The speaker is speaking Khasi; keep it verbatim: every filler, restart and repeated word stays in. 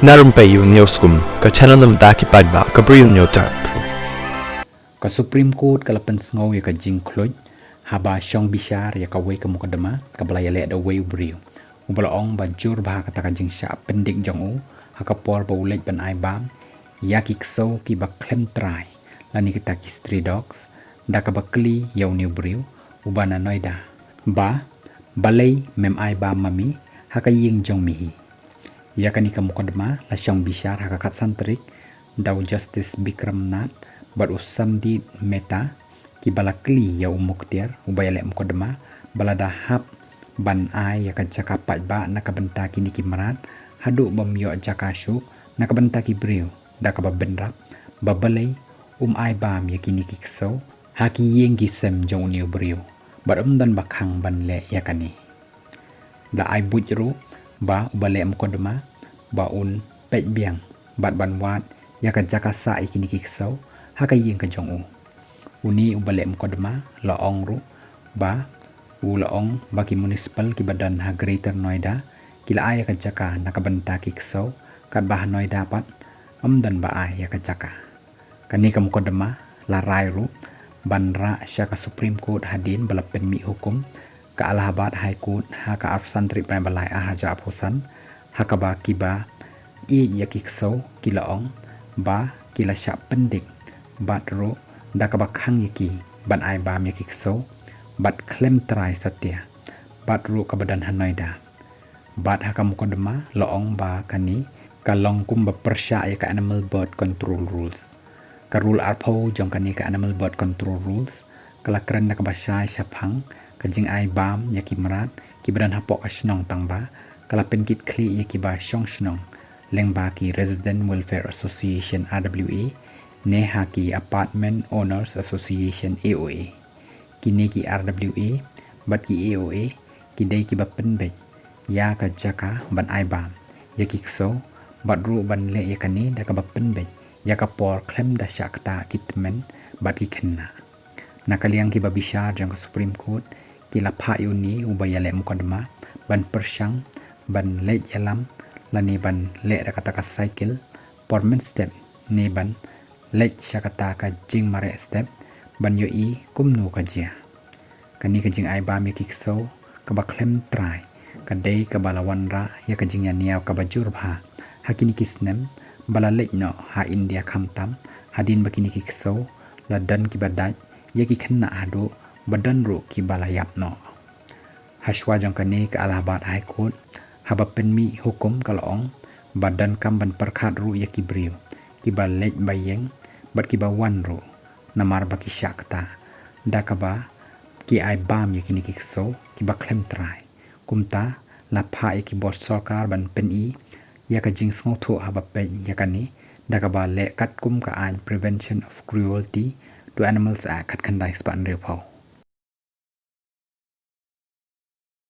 Na rympei ïa u Newsroom, ka channel na bynta ki paidbah ka Bri u Hynñiewtrep. Ka Supreme Court ka la pynsngew ïa ka jingkhluit haba shong bishar ïa kawei ka mukotduma kaba la ïaleh da uwei u briew uba la ong ba jur bha kata ka jingshah pyndik jong u ha ka por ba u leit ban ai bam ïa ki ksew kiba khlem trai lane kita ki stray dogs, da kaba kylli ïa une u briew uba na Noida ba, balei mem ai bam ma me ha ka ïing jong me hi. Ïa kane ka mukotduma la shong bishar ha ka khatsan tarik da u Justice Bikram Nath bad u Sandeep Mehta, kiba la kylli ïa u mukhtiar uba ïaleh mukotduma ba lada hap ban ai ïa ka jaka paidbah na ka bynta kine ki mrad haduh bym ïoh jaka shuh na ka bynta ki briew, da kaba bynrap ba balei um ai bam ïa kine ki ksew ha ki ïing ki sem jong une u briew bad um don ba khang ban leh ïa kane. La ai buit ruh ba uba leh mukotduma ba un peit biang bad ban wad ïa ka jaka sah ïa kine ki ksew ha ka ïing ka jong u. Une uba leh mukotduma la ong ruh ba u la ong ba ki municipal kiba don ha Greater Noida ki la ai ïa ka jaka na ka bynta ki ksew, katba ha Noida pat ym don ba ai ïa ka jaka. Kane ka mukotduma la rai ruh ban rah sha ka Supreme Court hadien ba la pynmih hukum ka Allahabad High Court ha ka arphew san tarik bnai ba lai ar hajar arphew san, ha kaba kiba ïeit ïa ki ksew ki la ong ba ki la shah pyndik bad ruh da kaba khang ïa ki ban ai bam ïa ki ksew bad khlem trai satia bad ruh kaba don ha Noida. Bad ha ka mukotduma la ong ba kane ka long kumba pyrshah ïa ka Animal Birth Control Rules. Ka rule arphew jong kane ka Animal Birth Control Rules ka la kren da kaba shai shaphang ka jingai bam ïa ki mrad kiba don hapoh ka shnong tangba ka la pynkitkhlieh ïa kiba shong shnong lyngba ki Resident Welfare Association, R W A, ne ha ki Apartment Owners Association, A O A. Kine ki R W A bad ki A O A ki dei kiba pynbeit ïa ka jaka ban ai bam ïa ki ksew bad ruh ban leh ïa kane da kaba pynbeit ïa ka por khlem da shah ktah ki tymmen bad ki khynnah. Na ka liang kiba bishar jong ka Supreme Court ki la phah ïa une uba ïaleh mukotduma ban pyrshang ban leit ïalam lane ban leh da kata ka cycle por mynstep ne ban leit sha kata ka jingmareh step ban ïohi kumno ka jia. Kane ka jingai bam ïa ki ksew kaba khlem trai ka dei kaba la wanrah ïa ka jingïaniaw kaba jur bha ha kine ki snem ba la leit noh ha India, khamtam hadien ba kine ki ksew la don kiba dait ïa ki khynnah haduh ba don ruh kiba la ïap noh. Hashwa jong kane ka Allahabad High Court haba pynmih hukum ka la ong ba donkam ban pyrkhat ruh ïa ki briew kiba leit ba ïeng bad kiba wan ruh namar ba ki shah ktah da kaba ki ai bam ïa kine ki ksew kiba khlem trai. Kumta la phah ïa ki bor sorkar ban pyni ïa ka jingsngewthuh haba peit ïa kane da kaba leh katkum ka aiñ Prevention of Cruelty to Animals Act khatkhyndai spah hynriewphew.